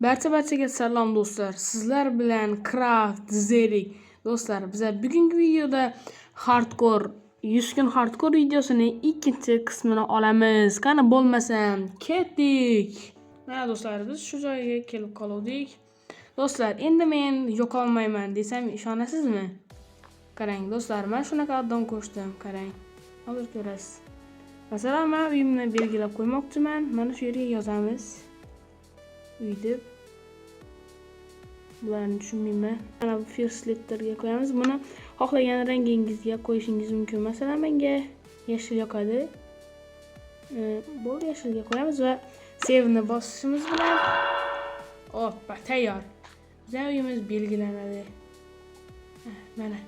Barcha-barchaga salom do'stlar. Sizlar bilan Craft Zerik. Do'stlar, biza bugungi videoda hardcore 100 kun hardcore videosining ikkinchi qismini olamiz. Qani bo'lmasam, ketdik. Mana do'stlar, biz shu joyga kelib qoldik. Do'stlar, endi men yo'qolmayman desam ishonasizmi? Qarang do'stlar, men shunaqa addon qo'shdim, qarang. Hozir ko'rasiz. Masalan, men uyimni belgilab qo'ymoqchiman. Mana shu yerga yozamiz. Uy deb. Bularni tushunmayman. Mana bu first letterga qo'yamiz. Buni xohlagan rangingizga qo'yishingiz mumkin. Masalan, menga yashil yoqadi. Bo'ldi, yashilga qo'yamiz va save ni bosishimiz bilan oppa, tayyor. Bizning uyimiz belgilanadi. Mana.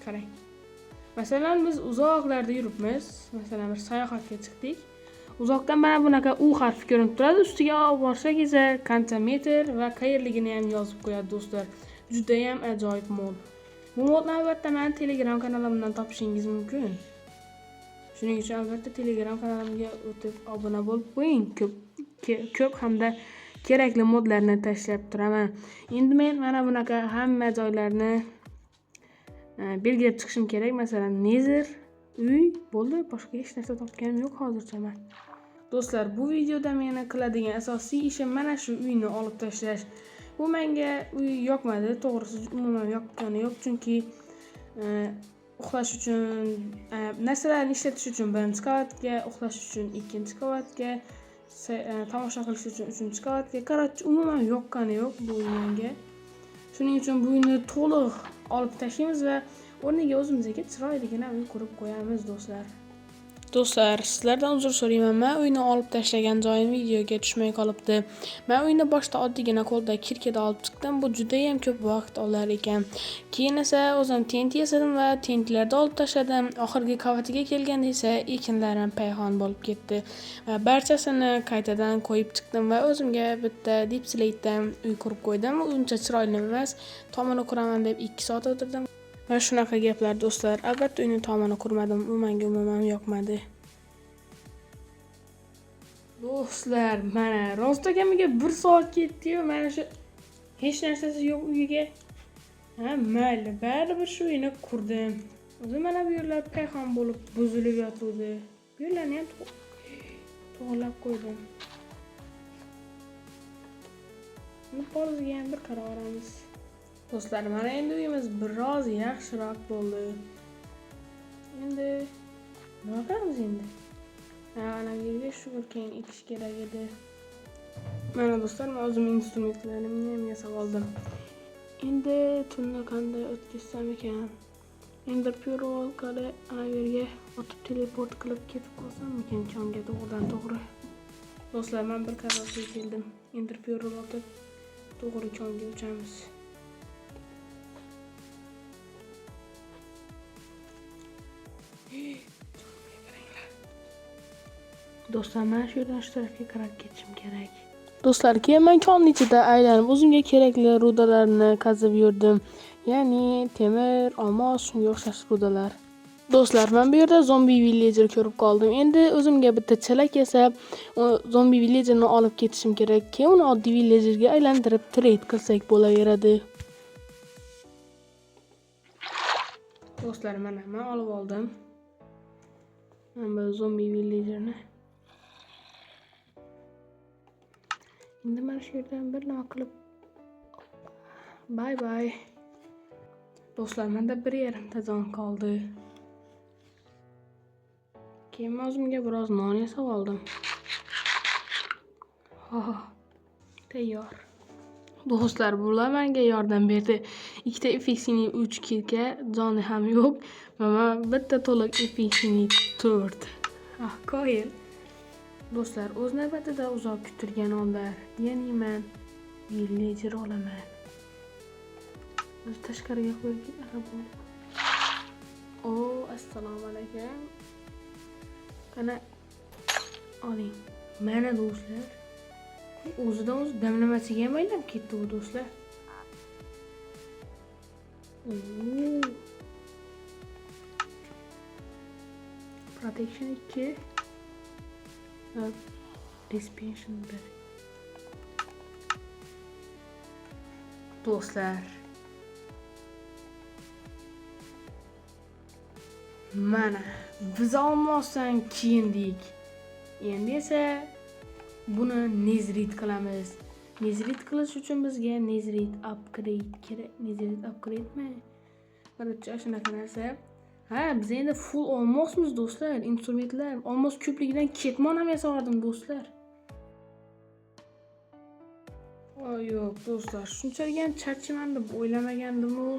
Qarang. Masalan, biz uzoqlarda yuribmiz. Masalan, bir sayohatga chiqdik. Uzoqdan mana bunaqa U harfi ko'rinib turadi. Ustiga olib borsak esa qancha metr va qayerligini ham yozib qo'yadi do'stlar. Juda ham ajoyib mod. Bu modni albatta meni Telegram kanalimdan topishingiz mumkin. Shuning uchun albatta Telegram kanalimga o'tib obuna bo'lib qo'ying. Ko'p hamda kerakli modlarni tashlab turaman. Endi men mana bunaqa hamma joylarni belgilab chiqishim kerak. Masalan, Nether uy bo'ldi, boshqa hech narsa topganim yo'q hozircha men. Do'stlar, bu videoda meni qiladigan asosiy ishim mana shu uyni olib tashlash. Bu menga uy yoqmadi, to'g'risi umuman yoqqani yo'q, chunki uxlash uchun, narsalarni ishlatish uchun birinchi qavatga, uxlash uchun ikkinchi qavatga, tomosha qilish uchun uchinchi qavatga, короче, umuman yoqqani yo'q bu uy menga. Shuning uchun bu uyni to'liq olib tashlaymiz va o'rniga o'zimizga chiroyligina uy qurib qo'yamiz do'stlar. Do'stlar, sizlardan uzr so'rayman. Men uyni olib tashlagan joyim videoga tushmay qolibdi. Men uyni boshda oddiygina qo'lda kirkada olib chiqdim. Bu juda ham ko'p vaqt olar ekan. Keyin esa o'zim TNT yasadim va TNTlarni olib tashladim. Oxirgi qavatiga kelganda esa ekinlarim payhon bo'lib ketdi. Va barchasini qaytadan qo'yib chiqdim va o'zimga bitta deep slate'dan uy qurib qo'ydim. Uncha chiroyli emas. Tomini quraman deb 2 soat o'tirdim. Va shunaqa gaplar do'stlar. Albatta uyni tomini qurmadim. U menga umuman yoqmadi. Do'stlar, mana rostakamiga 1 soat ketdi-yu, mana shu hech narsasi yo'q uyiga. Ha, mayli, baribir shu uyni qurdim. O'zi mana bu yerlar payhon bo'lib buzilib yotuvdi. Bu yerlarni ham to'g'rilab qo'ydim. Buni polizga ham bir qarab olamiz. Do'stlar, mana endi uyimiz biroz yaxshiroq bo'ldi. Endi nima qilamiz endi? Ha, ana bu yerga sugarcane ekish kerak edi. Mana do'stlar, men o'zim instrumentlarimni ham yasab oldim. Endi tunni qanday o'tkazsam ekan? Endi pearl orqali ana bu yerga otib teleport qilib ketib qolsam ekan konga to'g'ridan to'g'ri. Do'stlar, men bir qarorga keldim. Ender pearl otib to'g'ri konga uchamiz. Do'stlar, mana shu yerdan shu tarafga qarab ketishim kerak. Do'stlar, keyin men konning ichida aylanib o'zimga kerakli rudalarni qazib yurdim. Ya'ni temir, olmos, shunga o'xshash rudalar. Do'stlar, men bu yerda zombi villager ko'rib qoldim. Endi o'zimga bitta chelak yasab, zombi villagerni olib ketishim kerak. Keyin uni oddiy villagerga aylantirib trade qilsak bo'laveradi. Do'stlar, mana men olib oldim. Mana bu zombi villagerni. Endi mana shu yerdan bir nima qilib bye bye. Do'stlar, menda bir yarimta jon qoldi. Keyin men o'zimga biroz non yasab oldim. Ha, tayyor. Do'stlar, bular menga yordam berdi. Ikkita FX'ning 3 kirka, joni ham yo'q. Va men bitta to'liq FX'ning 4. Ah, qoyil. Do'stlar, o'z navbatida uzoq kutilgan onlar. Ya'ni men villager olaman. O'zi tashqariga qo'yib ketadi bu. O, assalomu alaykum. Qani oling. Mana do'stlar. O'zidan o'zi damlamasiga ham aylanib ketdi u do'stlar. Protection 2. Expansion 1. Do'stlar. Mana biz olmosdan kiyindik. Endi esa buni nezrit qilamiz. Nezrit qilish uchun bizga nezrit upgrade kerak. Nezrit upgrade mi? Короче, shunaqa narsa. Ha, biz endi full olmosmiz do'stlar, instrumentlar. Olmos ko'pligidan ketmon ham yasavardim do'stlar. Voy yo'q do'stlar, shunchalik ham charchaman deb o'ylamagandim-u.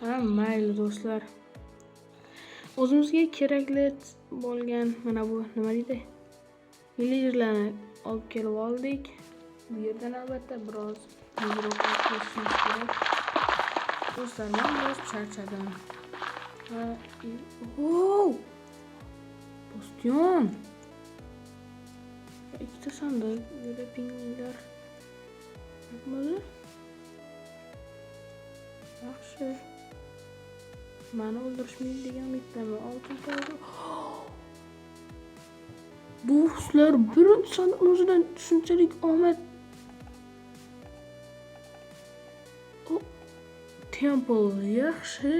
Ha, mayli do'stlar. O'zimizga kerakli bo'lgan mana bu nima deydi? Villagerlarni olib kelib oldik. Bu yerdan albatta biroz tezroq olib kelishimiz kerak. Do'stlar, men biroz charchadim. Ha, oh! Bastion. Ikkita sandiq, bu yerda pingvinlar. Yo'qmi? Yaxshi. Mani o'ldirishmaydi degan umiddaman. Oltin to'g'ri. Do'stlar, birinchi sandiqning o'zidan shunchalik omad. O, Temple yaxshi.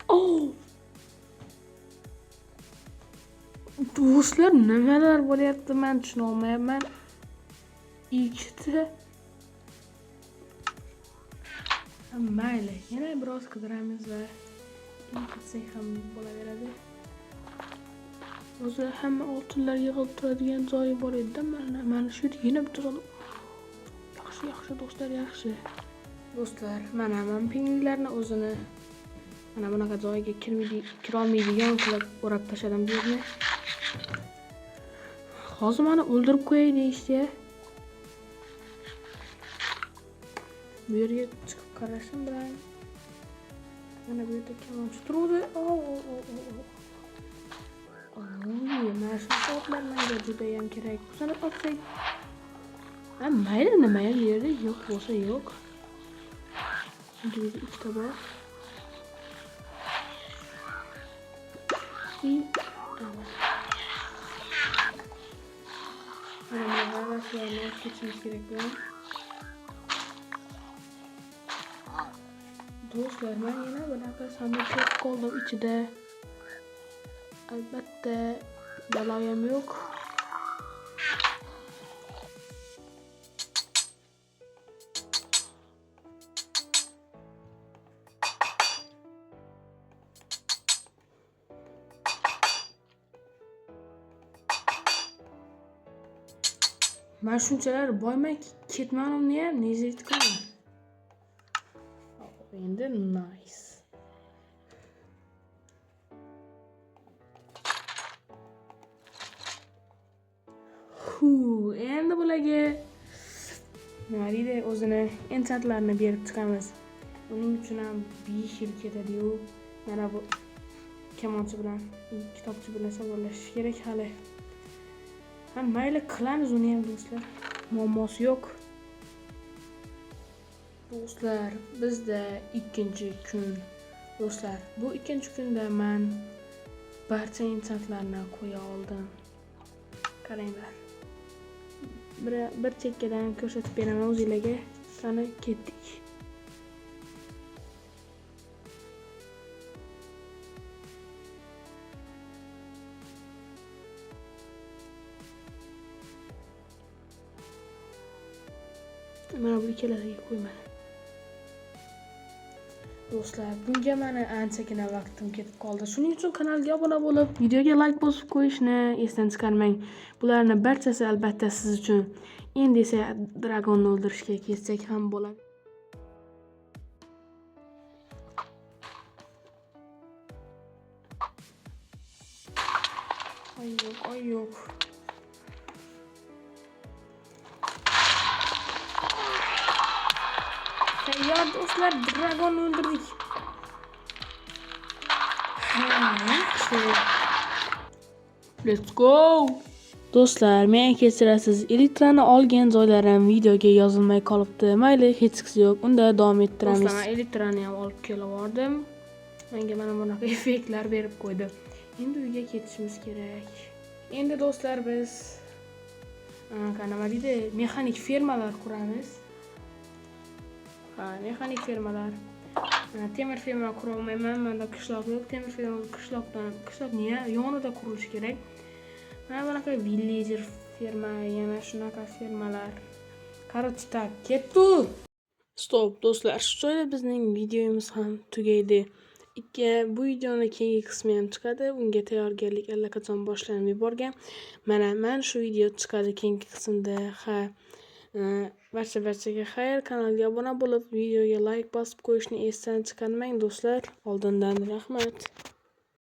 Oh! Do'stlar, nimalar bo'lyapti men tushuna olmayapman. Ikkita. Mayli, yana biroz qidiramiz va ketsak ham bo'laveradi. O'zi hamma oltinlar yig'ilib turadigan joyi bor edi-da, mana shu yerda yana bitta joy. Yaxshi, yaxshi do'stlar, yaxshi. Do'stlar, mana men pingvinlarni o'zini mana bunaqa joyga kira olmaydigan qilib o'rab tashladim bu yerni. Hozir meni o'ldirib qo'yay deyishdi. Bu yerga chiqib qarashim bilan mana bu yerda kamonchi turuvdi. O, o, o, o, o. Oy, mana shu otlar menga juda ham kerak. Busani otsak, ha, mayli, nima ham bu yerda yo'q bo'lsa yo'q. Chunki bizda ikkita bor. Mana bu narsalarni olib ketishimiz kerak bilan. Do'stlar, men yana bunaqa sandiq ko'rib qoldim ichida. Albatta baloyam yo'q. Men shunchalar boymanki, ketmanimni ham nezit qilaman. Endi nice. Hu, endi bularga nima deydi, o'zini enchantlarni berib chiqamiz. Uning uchun ham 5 yil ketadi-yu. Mana bu kamonchi bilan, kitobchi bilan savdolashish kerak hali. Ha, mayli, qilamiz uni ham do'stlar. Muammosi yo'q. Do'stlar, bizda ikkinchi kun. Do'stlar, bu ikkinchi kunda men barcha enchantlarni qo'ya oldim. Qaranglar. Bir chekkadan ko'rsatib beraman o'zingizlarga. Qani, ketdik. Mana bu ikkalasiga qo'ymadim. Do'stlar, bunga meni anchagina vaqtim ketib qoldi. Shuning uchun kanalga obuna bo'lib, videoga like bosib qo'yishni esdan chiqarmang. Bularning barchasi albatta siz uchun. Endi esa dragonni o'ldirishga ketsak ham bo'ladi. Ay yo'q, ay yo'q. Tayyor do'stlar, dragonni o'ldirdik. Ha, yaxshi. Let's go. Do'stlar, meni kechirasiz. Elitrani olgan joylarim videoga yozilmay qolibdi. Mayli, hech qisi yo'q. Unda davom ettiramiz. Do'stlar, men elitrani ham olib kelib oldim. Menga mana bunaqa effektlar berib qo'ydi. Endi uyga ketishimiz kerak. Endi do'stlar, biz nima deydi, mexanik fermalar quramiz. Ha, mexanik fermalar. Temir ferma qura olmayman, manda qishloq yo'q. Temir ferma qishloqdan, qishloqni yonida qurilishi kerak. Mana bunaqa villager ferma, yana shunaqa fermalar. Короче, так, ketdi. Stop, do'stlar, shu joyda bizning videomiz ham tugaydi. Ikki bu videoni keyingi qismi ham chiqadi. Unga tayyorgarlik allaqachon boshlanib yuborgan. Mana mana shu video chiqadi keyingi qismda. Ha, barcha barchaga xayr. Kanalga obuna bo'lib, videoga like bosib qo'yishni esdan chiqarmang, do'stlar. Oldindan rahmat.